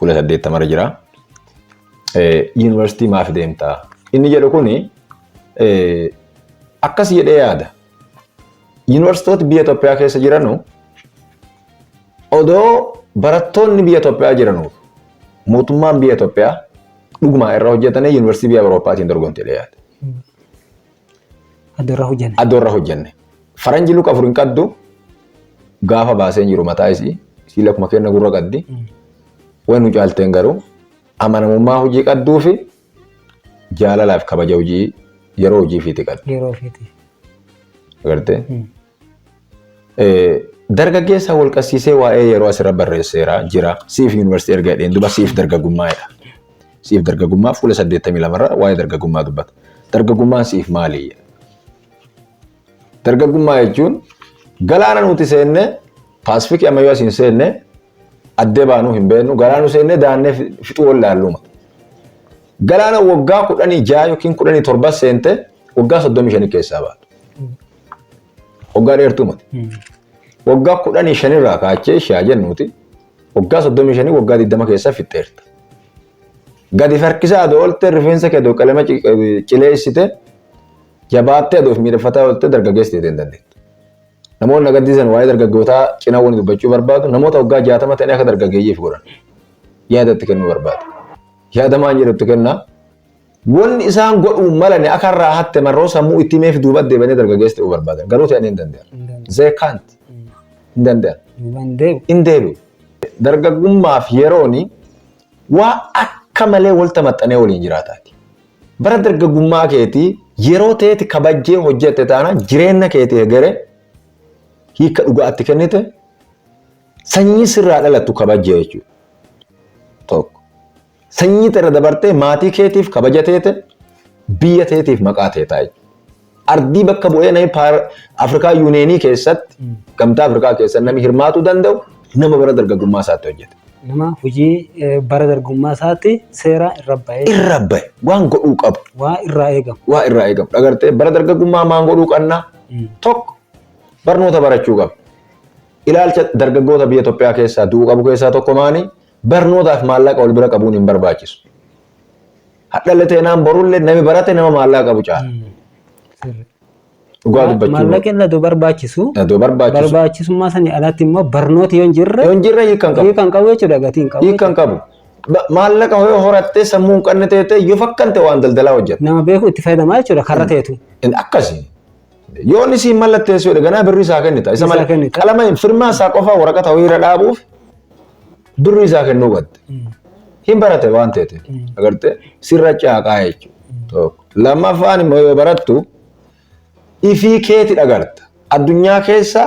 Fuula 80rra jira. Yuunivarsiitii maaf deemtaa? Inni jedhu kuni akkas jedhee yaada. Yuunivarsiitooti biyya Itoophiyaa keessa jiranu odoo barattoonni biyya Itoophiyaa jiranuuf mootummaan biyya Itoophiyaa dhugumaa irra hojjetanii yuunivarsiitii biyya Awurooppaatiin dorgomti jedhee yaada. Adda irraa hojjenne. Adda irra hojjenne. Faranji luka 4 hin qaddu gaafa baasee jiru mataa isii isii lakkuma kenna gurra qaddi. Waan nu caalteen garuu amanamummaa hojii qadduu fi jaalalaaf kabaja hojii yeroo hojii fiiti qaddi. Yeroo ofiiti. Agartee? Dargaggeessa wal qabsiisee waa'ee yeroo asirra barreesseera jira. Siif yuunivarsiitii erga jedheen duba siif dargaggummaa jedha. Siif dargaggummaa fuula 82 irra waa'ee dargaggummaa dubbata. Dargaggummaan siif maali? Dargaggummaa jechuun galaana nuti seenne Paasifikii ammayyuu asiin seenne addee baanuu hin beeknu galaana seenne daannee fixuu wallaalluma. Galaana waggaa 16 yookiin 17 seente waggaa 35 keessaa baatu. Waggaa dheertuu mati. Waggaa 15 irraa kaachee shaa jennuuti waggaa 35 waggaa 20 keessaa fixxeerta. Gadi farkisaa adoo oolte rifeensa kee adoo qalama cileessite jabaattee adoo of miidhagfataa oolte dargaggeessa ta'uu hin dandeettu. Namoonni na gaddisiisan waa'ee dargaggootaa cinaa wani dubbachuu barbaadu namoota waggaa 60 ta'anii akka dargaggeeyyiif godhan yaada itti kennuu barbaada. Yaada maan jedhu itti kennaa. Wanni isaan godhuu malani akka irraa hatte marroo sammuu itti himeef duuba deebanii dargaggeessa ta'uu barbaadan. Garuu ta'anii hin danda'an. They can't. Hin danda'an. Duubaan deebi'u. Hin deebi'u. Dargaggummaaf yerooni waa akka malee walta maxxanee waliin jiraataati. Bara dargaggummaa keetii yeroo teeti kabajjee hojjette taana jireenya keetii hegere hiika dhugaatti kennite sanyii sirraa dhalattu kabajjee jechuudha. Tokko. Sanyii irra dabartee maatii keetiif kabaja teete biyya teetiif maqaa teetaa jechuudha. Ardii bakka bu'ee namni Afrikaa Yuuneenii keessatti gamtaa Afrikaa keessatti namni hirmaatuu danda'u nama bara dargaggummaa isaatti hojjete. Nama hojii bara dargaggummaa isaatti seera irra ba'ee. Irra ba'e waan godhuu qabu. Waa irraa eegamu. Waa irraa eegamu. Agartee bara dargaggummaa maan godhuu qabna? Tokko barnoota barachuu qaba. Ilaalcha dargaggoota biyya Itoophiyaa keessaa du'uu qabu keessaa tokko maani? Barnootaaf maallaqa wal bira qabuun hin barbaachisu. Hadhallee teenaan borullee nami barate nama maallaqa qabu caala. Dhugaa dubbachuu. Maallaqni illee adoo barbaachisu. Adoo barbaachisu. Barbaachisummaa sanii alatti immoo barnooti yoo hin jirre. Yoo hin jirre hiika hin qabu. Hiika hin qabu jechuudha gatii hin qabu. Hiika hin qabu. Maallaqa yoo horattee sammuu hin qabne teete yoo fakkante waan daldalaa hojjeta. Nama beeku itti fayyadamaa jechuudha karra teetu. Akkasi. Yoo inni siin mallatteessu jedhe ganaa birrii isaa kennita. Isa Isaa malee kennita. qalama hin firmaa isaa qofa waraqata wayii irra dhaabuuf birrii isaa kennuu qabde. Hin barate waan ta'eef. Agartee sirra caaqaa jechuudha. Tokko. Lammaffaan immoo yoo barattu ifii keeti dhagarta. Addunyaa keessa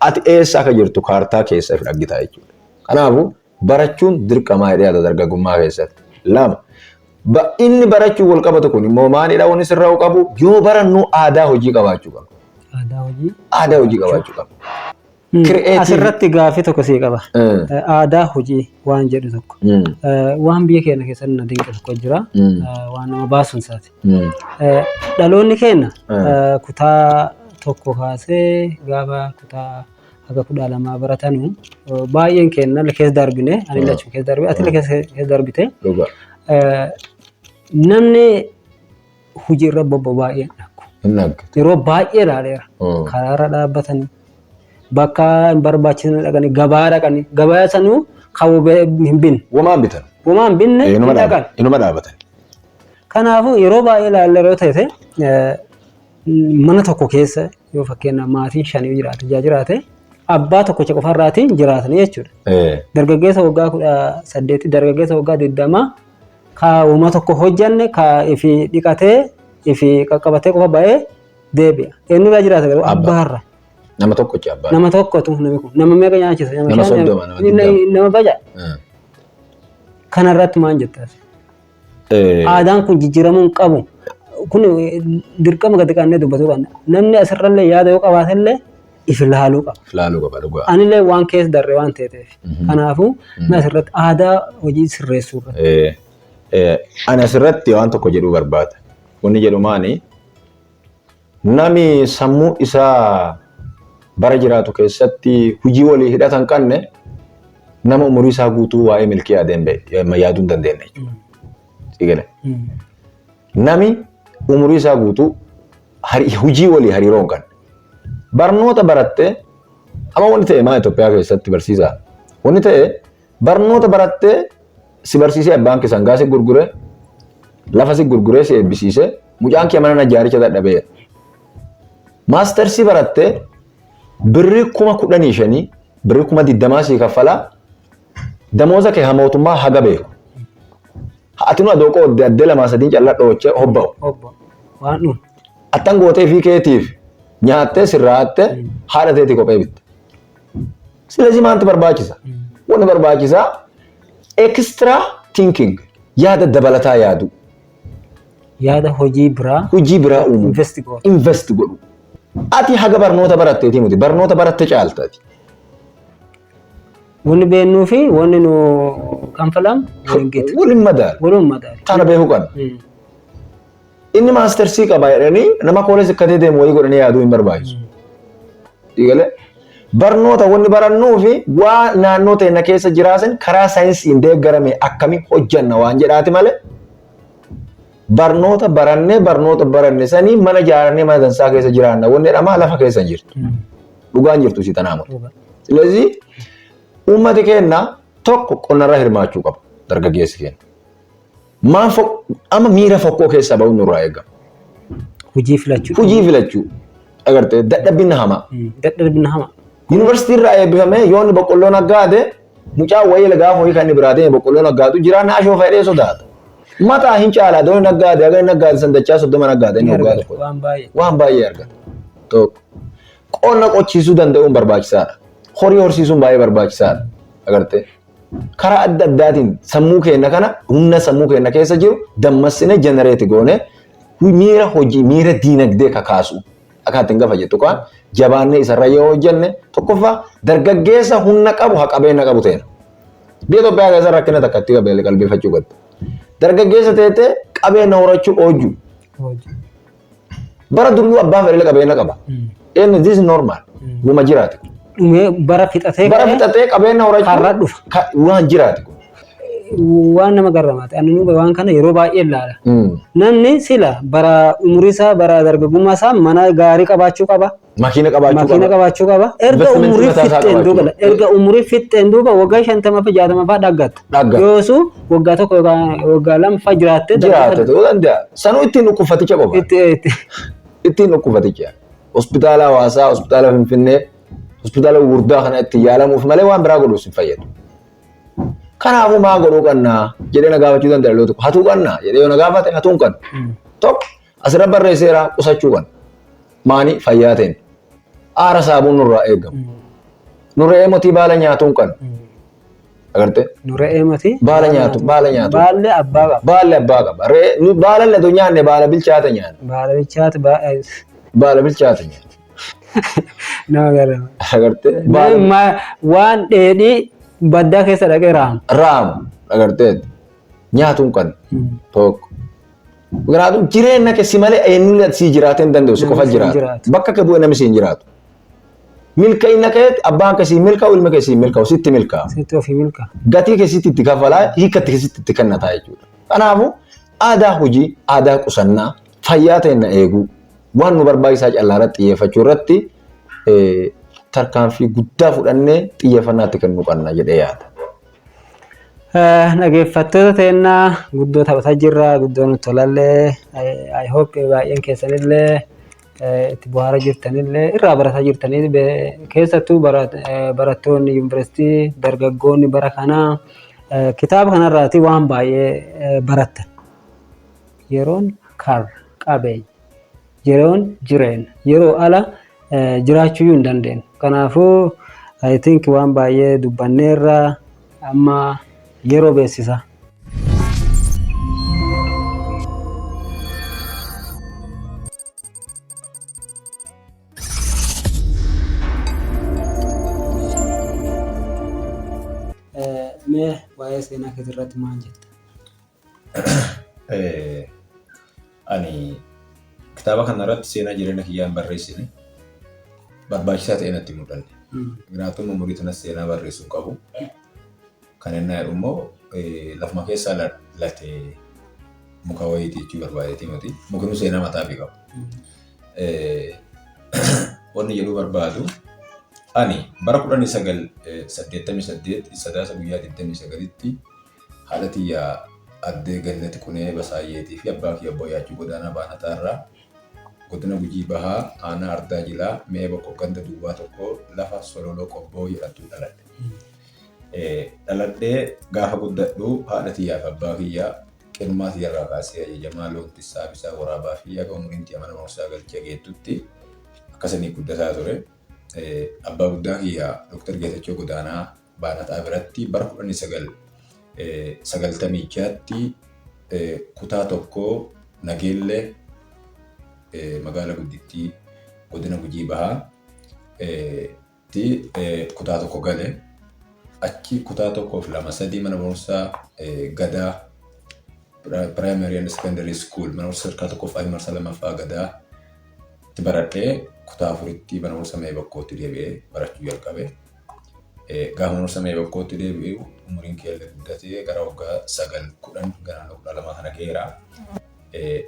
ati eessa akka jirtu kaartaa keessa if dhaggitaa jechuudha. Kanaafuu barachuun dirqamaa jedhee yaada dargaggummaa keessatti. Lama. Inni barachuun wal qabatu kun immoo maalidha wanni sirraa'u qabu yoo barannu aadaa hojii qabaachuu qabna. Aadaa hojii. Aadaa hojii qabaachuu qabna. Creative- Asirratti gaaffii tokko sii qaba. Aadaa hojii waan jedhu tokko. Waan biyya keenya keessatti na dinqe tokko jira. Waan nama baasuun isaati. Dhaloonni keenya kutaa tokko kaasee gaafa kutaa haga 12 baratanu baay'een keenya keessa darbine ani lachuu keessa darbe ati keessa darbite. Dhugaa. Namni hojii irra bobba'u baay'een dhaggu. Hin dhaggu. Yeroo baay'ee ilaaleera. Karaarra dhaabbatanii bakka hin barbaachisne dhaqanii gabaa dhaqanii gabaa sanuu kan hin binne. Womaan bitan. Womaan hin binne Inuma hin dhaqan. Inuma dhaabatan. Kanaafuu yeroo baay'ee ilaalle yeroo ta'e mana tokko keessa yoo fakkeenyaaf maatiin shan yoo jiraate jaha jiraate abbaa tokkicha qofarraatiin jiraatanii jechuudha. Dargaggeessa waggaa 18 dargaggeessa waggaa 20 ka uuma tokko hojjanne ka ifi dhiqatee ifi qaqqabatee qofa ba'ee deebi'a. Eenyurraa jiraata garuu abbaarra. Nama tokkocha abbaa. Nama tokkotu namni kun nama meeqa nyaachisa? Nama shan, 30, nama 20. Nama baja. Kanarratti maal jettaa? Aadaan kun jijjiiramuu hin qabu. Kun dirqama gadi qabnee dubbatuu qabna. Namni asirrallee yaada yoo qabaatellee if ilaaluu qaba. Ilaaluu qaba dhugaa. Anillee waan keessa darre waan ta'eef. Kanaafuu namni asirratti aadaa hojii sirreessuu irratti. Ani asirratti waan tokko jedhuu barbaada. Wanni jedhu maani? Nami sammuu isaa bara jiraatu keessatti hojii walii hidhata hin qabne Nama umurii isaa guutuu waa'ee milkii yaadee hin beekne yaaduu hin dandeenye jechuudha. Sigale. Nami umurii isaa guutuu hojii walii hariiroo hin qabne. Barnoota barattee amma wanti ta'e maa Itoophiyaa keessatti barsiisaa? Wanti ta'e barnoota barattee si barsiisee abbaan kee sangaa si gurguree lafa si gurguree si eebbisiisee mucaan kee mana ijaaricha dadhabeera. Maastersii barattee birrii 15,000 birrii 20,000 sii kaffalaa damooza kee ha mootummaa haga beeku. Ati nu adoo qoodde addee lamaa sadiin callaa dhoochee hobba'u. Obbo. Waan dhumu. Attan gootee fi keetiif nyaattee sirraattee haadha teetii kophee bitte. Silazii maaltu barbaachisa? Wanni barbaachisaa extra thinking yaada dabalataa yaaduu. Yaada hojii biraa Hojii biraa uumuu. invest goota. Invest godhu. Ati haga barnoota baratteetii miti. Barnoota baratte caalta ati. Wanni beennuu fi wanni nu kanfalamu waliin gitu. Waliin madaalu. Waliin madaalu. Kana beekuu qabna. Inni maastersii qaba jedhanii nama koolees akkatee deemu wayii godhanii yaaduu hin barbaachisu. Dhiigalee barnoota wanni barannuu fi waa naannoo teenya keessa jiraasan karaa saayinsiin deeggarame akkamiin hojjanna waan jedhaati malee barnoota barannee barnoota baranne sanii mana ijaarannee mana dansaa keessa jiraanna wanni jedhamaa lafa keessa hin jirtu. Dhugaan jirtu si tanaa miti. ስለዚህ uummati keenya tokko qonnarra hirmaachuu qaba dargaggeessi keenya. Maan amma miira fokkoo keessaa ba'uun nurraa eegama. Hojii filachuu. Hojii filachuu agartee dadhabbina hamaa. Dadhabbina hamaa. Yuunivarsiitii irraa eebbifamee yoonni boqqolloo naggaate mucaa wayii gaafa wayii kan inni biraa deeme boqqolloo naggaatu jira naashoo fedhee sodaata. Mataa hin caalaa dooni naggaate haga inni naggaate san dachaa 30 naggaate inni waggaa tokko. Waan baay'ee. Waan baay'ee argata. Tokko. Qonna qochiisuu danda'uun barbaachisaadha. Horii horsiisuun baay'ee barbaachisaadha. Agartee. Karaa adda addaatiin sammuu keenya kana humna sammuu keenya keessa jiru dammassinee generate goone miira hojii miira diinagdee kakaasu. Akka ittiin gafa jettu kaan jabaannee isarra yoo hojjenne tokkoffaa dargaggeessa humna qabu haa qabeenya qabu ta'edha. Biyya Itoophiyaa keessa rakkina takka itti qalbeeffachuu qabdi. Dargaggeessa teetee qabeenya horachuu oojju. Hojii. Bara durii abbaan fedhile qabeenya qaba. Inni this is normal. Wuma jiraate. Dhumee bara fixatee Bara fixatee qabeenya horachuu Karra dhufa. Waan jiraate. Waan nama garramaati. Ani nuba waan kana yeroo baay'ee ilaala. Namni sila bara umurii isaa bara dargaggummaa isaa mana gaarii qabaachuu qaba. Makiina qabaachuu Makiina qaba. qabaachuu qaba. Erga Investmentii umurii mataa isaa fixxeen duuba qabaachuu qaba. Erga umurii fixxeen duuba waggaa 50 fi 60 fa'aa dhaggatta. Dhaggatta. Yoosu waggaa tokko yookaan waggaa 2 fa'aa jiraattee Jiraate ta'uu danda'a. Sanuu ittiin dhukkubfaticha qofa. Itti Ittiin dhukkubfaticha. Hospitaala Hawaasaa, hospitaala Finfinnee, hospitaala gurguddaa kana ittiin yaalamuuf malee waan biraa godhuus hin fayyadu. Kanaafuu maa godhuu qabnaa jedhee na gaafachuu danda'a dhaloota tokko. Hatuu qabnaa jedhee yoo na gaafate hatuu hin qabnu. Tokko asirra barreesseera qusachuu qabna. Maani fayyaa ta'een. Aara saabuun nurraa eegamu. Nu re'ee motii baala nyaatuu hin qabnu. Agartee? Nu re'ee matii. Baala nyaatu, baala nyaatu. Baalli abbaa qaba. Baalli abbaa qaba. Re'ee nu baala illee otoo nyaanne baala bilchaata nyaanna. Baala bilchaata baay'ee. Baala bilchaata nyaanna. Nama garama. Agartee? Baala Waan dheedhii baddaa keessa dhaqee raamu. Raamu. Agartee? Nyaatuu hin qabnu. Tokko. Kanaafuu jireenya kee si malee eenyullee si jiraatee hin danda'u si qofa Namni si hin jiraata. jiraatu. Bakka kee bu'ee namni si hin jiraatu. Milkaa'ina kee abbaan kee si milkaa'u ilmi kee si milkaa'u sitti milkaa'a. Sitti ofii milkaa'a. Gatii kee sitti itti kaffalaa hiikatti kee sitti itti kennataa jechuudha. Kanaafuu aadaa hojii, aadaa qusannaa, fayyaa ta'e na eeguu, waan nu barbaachisaa callaa irratti xiyyeeffachuu irratti tarkaanfii guddaa fudhannee xiyyeeffannaa itti kennuu qabna jedhee yaada. Dhaggeeffattoota teennaa guddoo taphataa jirra guddoo nutti tolallee I hope baay'een keessanillee itti bohaaraa jirtanillee irraa barataa jirtanii keessattuu barattoonni yuunivarsiitii dargaggoonni bara kanaa kitaaba kanarraati waan baay'ee barattan. Yeroon karra qabeenya. Yeroon jireenya. Yeroo ala jiraachuu hin dandeenyu. Kanaafuu I think waan baay'ee dubbanneerra amma yeroo beeksisa. Mee waa'ee seenaa keetii irratti maal jetta? Ani kitaaba kana irratti seenaa jireenya kiyyaa hin barreessine. Barbaachisaa ta'e natti hin mul'anne. Muknyaatuun umurii kanas seenaa barreessuu hin qabu. Kan inni jedhu immoo lafuma keessaa late muka wayiiti jechuu barbaadeeti miti. Mukinu seenaa mataa ofii qaba. Wanni jedhuu barbaadu ani bara 1988 Sadaasa guyyaa 29tti haadha tiyya addee Gannati Qunee Basaayyeetii fi abbaa kiyya obbo Yaachuu Godaanaa Baanataa irraa godina Gujii Bahaa aanaa Ardaa Jilaa Me'ee Boqqoo ganda duwwaa tokko lafa Sololoo Qobboo jedhamtu dhaladhe. Dhaladhee gaafa guddadhu haadha tiyyaa fi abbaa kiyya qinummaa tiyyarraa kaasee ajajamaa loon tissaa bisaa waraabaa fi haga umriin tiyya mana barumsaa galchee geettutti akkasanii guddataa ture. Abbaa guddaa kiyya Dr. Geetachoo Godaanaa Baanataa biratti bara 1996tti kutaa tokko Nageellee magaala guddittii godina Gujii Bahaa tti kutaa tokko gale. Achi kutaa tokkoof lama sadii mana barumsaa Gadaa Primary and Secondary School mana barumsaa sadarkaa tokkoffaa fi marsaa lammaffaa Gadaa tti baradhee kutaa afuritti mana barumsaa Mee Bokkootti deebi'ee barachuu jalqabe. Gaafa mana barumsaa Mee Bokkootti deebi'u umuriin kiyya guddatee gara waggaa 9 10 gara 12 kana ga'eera.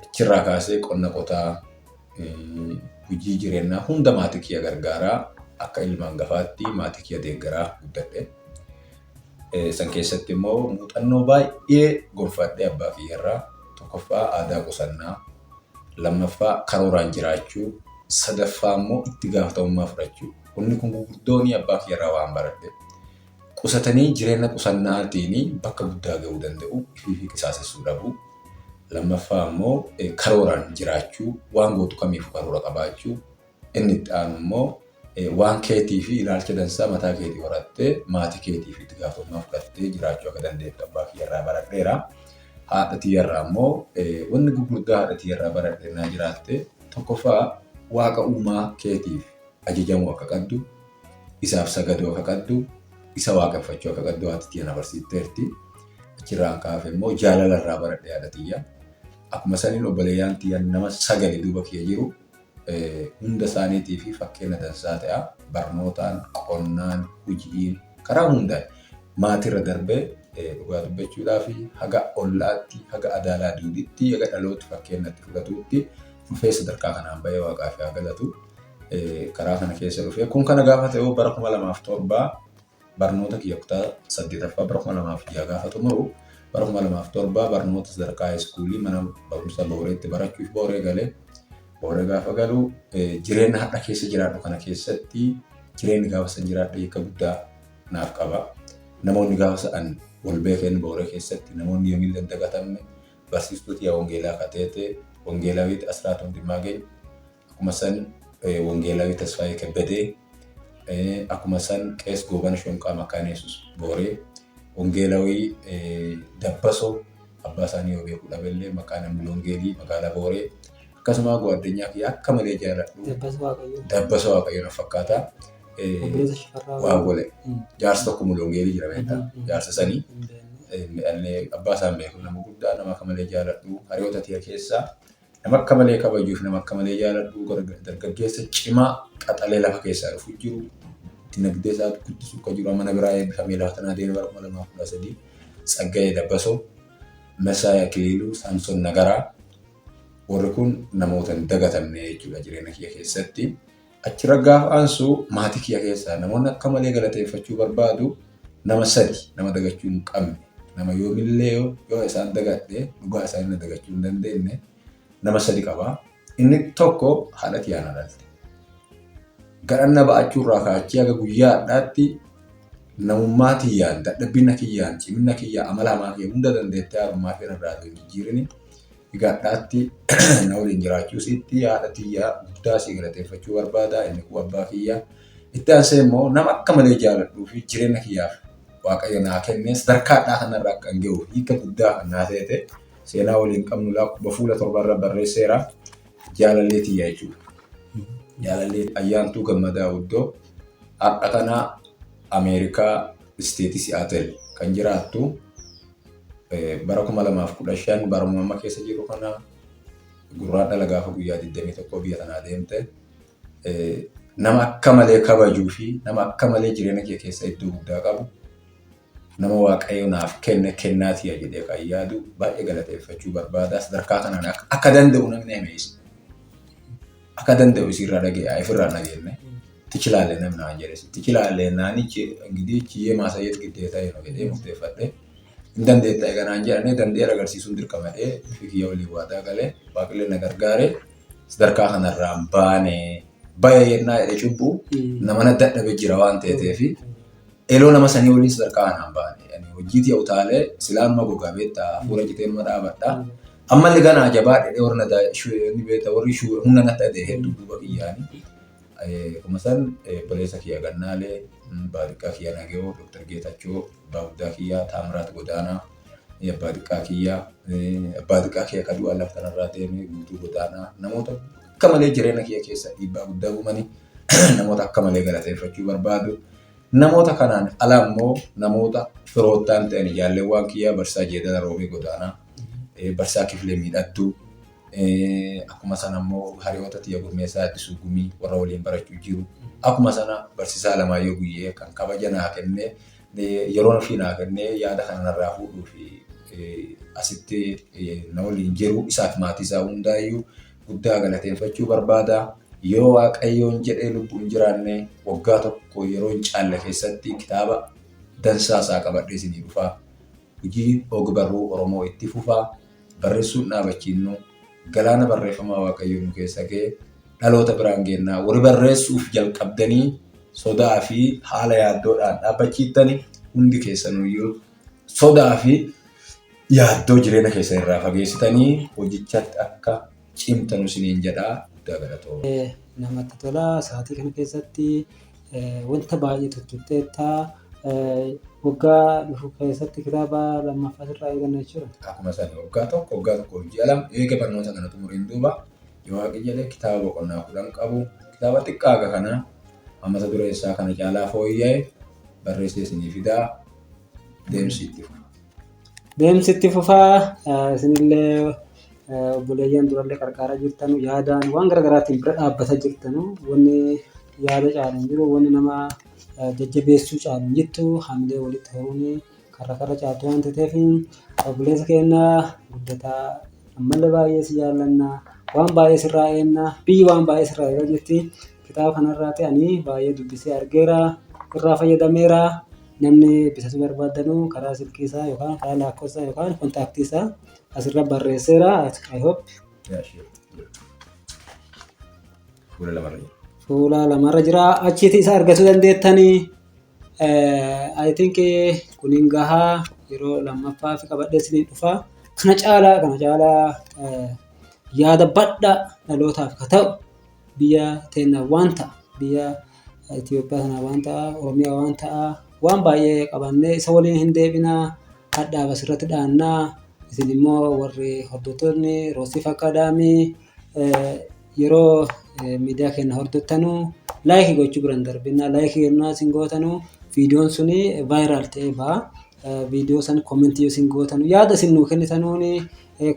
Achirraa kaasee qonna qotaa hojii jireenyaa hunda maatii kiyya gargaaraa akka ilma hangafaatti maatii kiyya deeggaraa guddadhe. San keessatti immoo muuxannoo baay'ee gonfadhe abbaa kiyyarraa. Tokkoffaa aadaa qusannaa, lammaffaa karooraan jiraachuu, sadaffaa immoo itti gaafatamummaa fudhachuu. Wanni kun gurguddoon abbaa kiyyarraa waan baradhe. Qusatanii jireenya qusannaatiin bakka guddaa ga'uu danda'u, ifii fi qisaasessuu dhabuu. Lammaffaa immoo karooraan jiraachuu, waan gootu kamiifuu karoora qabaachuu. Inni itti aanu immoo waan keetii fi ilaalcha dansaa mataa keetii horattee maatii keetii fi itti gaafatamummaa fudhattee jiraachuu akka dandeettu abbaa kiyyarraa baradheera. Haadha tiyyarraa immoo wanni gurguddaa haadha tiyyarraa baradhe naa jiraatte tokkoffaa waaqa uumaa keetiif ajajamuu akka qabdu, isaaf sagaduu akka qabdu, isa waaqeffachuu akka qabdu haati tiyya na barsiifteerti. Achirraan kaafe immoo jaalala irraa baradhe haadha tiyya. Akkuma saniin obboleeyyaan tiyya nama sagali duuba kiyya jiru hunda isaaniitii fi fakkeenya dansaa ta'a. Barnootaan, qonnaan, hojiin karaa hundaan maatirra darbee dhugaa dubbachuudhaa fi haga ollaatti, haga adaalaa duuditti, haga dhalooti fakkeenya itti fudhatuutti dhufee sadarkaa kanaan bahee waaqaaf haa galatu. Karaa kana keessa dhufee kun kana gaafa ta'u bara 2007 barnoota kiyya kutaa 8ffaa bara 2006 gaafa xumuru bara 2007 barnoota sadarkaa haayiskuulii mana barumsa Booreetti barachuuf Booree gale. Booree gaafa galu jireenya har'a keessa jiraadhu kana keessatti jireenyi gaafa san jiraadhu hiika guddaa naaf qaba. Namoonni gaafa sa'an wal beekan Booree keessatti namoonni yoomillee hin dagatamne barsiistuu tiyya wangeelaa kateete wangeelaawit Asraat Wandimmaageny akkuma san wangeelaawii Tasfaayee Kebbedee akkuma san Qees Goobana Shonqaa Makkaana Yesuus Booree wangeelaawii Dabbasoo abbaa isaanii yoo beekuu dhabellee maqaan Wangeelii magaalaa Booree akkasuma gwaddinyaa kiyya akka malee jaaladhu Dabbasoo Waaqayyoo na fakkaata. Waa gole jaarsa tokko Mulongeelii jira beektaa jaarsa sanii abbaa isaan beeku nama guddaa nama akka malee jaaladhu hariyoota tiyya keessaa nama akka malee kabajuuf nama akka malee jaaladhu dargaggeessa cimaa qaxalee lafa keessaa dhufu jiru dinagdee isaa guddisuu akka jiru mana biraa eebbifamee lafa tanaa deeme bara 2013 Tsaggayee Dabbasoo, Messaay Akiliiluu, Saamson Nagaraa warri kun namoota hin dagatamne jechuudha jireenya kiyya keessatti. Achirra gaafa aansu maatii kiyya keessaa namoonni akka malee galateeffachuu barbaadu nama sadi nama dagachuu hin qabne nama yoomillee yoo isaan dagadhe dhugaa isaanii na dagachuu hin dandeenye nama sadi qaba. Inni tokko haadha tiyyaa na dhalte. Gadhanna ba'achuu irraa kaachee haga guyyaa hadhaatti namummaa tiyyaan, dadhabbina kiyyaan, cimina kiyyaa, amala hamaa kiyya hunda dandeettee haarummaa kee irraa hin jijjiirini. Egaa hadhaatti na waliin jiraachuu isiitti haadha tiyyaa guddaa sii galateeffachuu barbaada. Inni kun abbaa kiyya. Itti aansee immoo nama akka malee jaaladhuu fi jireenya kiyyaaf Waaqayyo naa kenne sadarkaa hadhaa kanarra akka hin ga'u hiika guddaa kan naa ta'e seenaa waliin qabnu lakkuma fuula torbarra barreesseera. Jaalallee tiyya jechuudha. Jaalallee Ayyaantuu Gammadaa Uddoo har'a kana Ameerikaa isteetii Siyaatel kan jiraattu bara 2015 baruma amma keessa jiru kana gurraan dhala gaafa guyyaa 21 biyya tanaa deemte nama akka malee kabajuu fi nama akka malee jireenya kee keessa iddoo guddaa qabu. Nama Waaqayyo naaf kenne kennaa tiyya jedhee kan yaadu baay'ee galateeffachuu barbaada. Sadarkaa kanaan akka danda'u namni hime isa. Akka danda'u isiirraa dhaga'e ifirraa dhageenne. ትችላለህ namni naan jedhe ትችላለህ naanichi እንግዲህ ችዬ ማሳየት ግዴታ ነው jedhee murteeffadhe. Hin dandeetta egaa naan jedhanii danda'ee agarsiisuun dirqama jedhee fi kiyya waliin waadaa galee Waaqillee na gargaare sadarkaa kanarraan baane bahe yennaa jedhe cubbuu nama na dadhabe jira waan ta'eefi eloo nama sanii waliin sadarkaa kanaan baane. Hojii tiya utaalee silaanuma gogaa beektaa hafuura citee numa dhaabadha. Ammallee ganaa jabaa dhedhee warra ni beekta warri humna natti adee hedduu duuba kiyyaani. Akkuma san obboleessa kiyya Gannaalee, abbaa xiqqaa kiyya Nagayoo, Dr. Geetachoo, abbaa guddaa kiyya Taamiraat Godaanaa, abbaa xiqqaa kiyya abbaa xiqqaa kiyya kaduu lafa kanarraa deeme Guutuu Godaanaa namoota akka malee jireenya kiyya keessa dhiibbaa guddaa uumanii namoota akka malee galateeffachuu barbaadu. Namoota kanaan ala immoo namoota firoottaan ta'an jaalleewwan kiyya Barsaa Jeedala Roobee Godaanaa, Barsaa Kifilee Miidhagduu, akkuma sana immoo hariyoota tiyya Gurmeessaa Addisuu Gumii warra waliin barachuu jiru. Akkuma sana Barsiisaa Alamaayyoo Guyyee kan kabaja naa kennee yeroo ofii naa kennee yaada kana narraa fuudhuu fi asitti na waliin jiru isaaf maatii isaa hundaayyuu guddaa galateeffachuu barbaada. Yoo Waaqayyoon jedhee lubbuun jiraanne waggaa tokko yeroo hin caalle keessatti kitaaba dansaa isaa qabadhee isinii dhufaa. Hojii og-barruu Oromoo itti fufaa. Barreessuun dhaabachiinnu galaana barreeffamaa Waaqayyoon nu keessa ga'e dhaloota biraan geennaa. Warri barreessuuf jalqabdanii sodaa fi haala yaaddoodhaan dhaabbachiittani hundi keessanuyyuu sodaa fi yaaddoo jireenya keessan irraa fageessitanii hojichatti akka cimtanu isiniin jedhaa guddaa galatooma. Namatti tola. Sa'aatii kana keessatti wanta baay'ee tuttuqxeetta. Waggaa dhufu keessatti kitaaba lammaffaa sirraa eeganna jechuudha. Akkuma sana waggaa tokko ji'a 2 eega barnoota kana xumuriin duuba yoo Waaqni jedhe kitaaba boqonnaa 10 qabu kitaaba xiqqaa akka kana mata duree isaa kana caalaa fooyya'e barreessee isinii fidaa deemsi itti fufa. Deemsi itti fufaa. Isinillee obboleeyyan durallee qarqaaraa jirtanu yaadaan waan garaagaraatiin bira dhaabbataa jirtanu wanni yaada caalu hin jiru, wanni nama jajjabeessuu caalu hin jirtu, hamilee walitti horuun karra karra caaltu waan ta'eef obboleessa keenya Guddataa ammallee baay'ee si jaallanna, waan baay'ee sirraa eenna, biyyi waan baay'ee sirraa eegaa jirti. Kitaaba kanarraa ani baay'ee dubbisee argeera, irraa fayyadameera. Namni bitachuu barbaadanu karaa silkii isaa yookaan karaa lakkoofsa yookaan contact isaa asirra barreesseera. I hope. Fuula lamarra jira. Fuula lamarra jira. Achitti isa argachuu dandeettanii. I think kunin gahaa yeroo lammaffaaf qabadhee isinii dhufa. Kana caalaa yaada bal'aa dhalootaaf ka ta'u biyya teenya waan ta'a biyya Itoophiyaa kana waan ta'a Oromiyaa waan ta'a waan baay'ee qabannee isa waliin hin deebinaa hadhaaf asirratti dhaannaa. Isin immoo warri hordoftoonni Roosiif Academy yeroo miidiyaa keenya hordoftanu like gochuu bira hin darbinaa. Like yennaa isin gootanu viidiyoon suni viral ta'ee ba'a. Viidiyoo san comment yoo isin gootanu yaada isin nuu kennitanuuni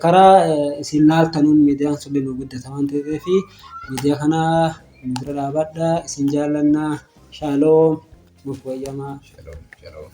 karaa isin laaltanuun miidiyaan sun nuu guddata waan ta'eef miidiyaa kana nu bira dhaabadhaa. Isin jaallannaa. Shaaloom, nuuf wayyamaa. Shalom, shalom.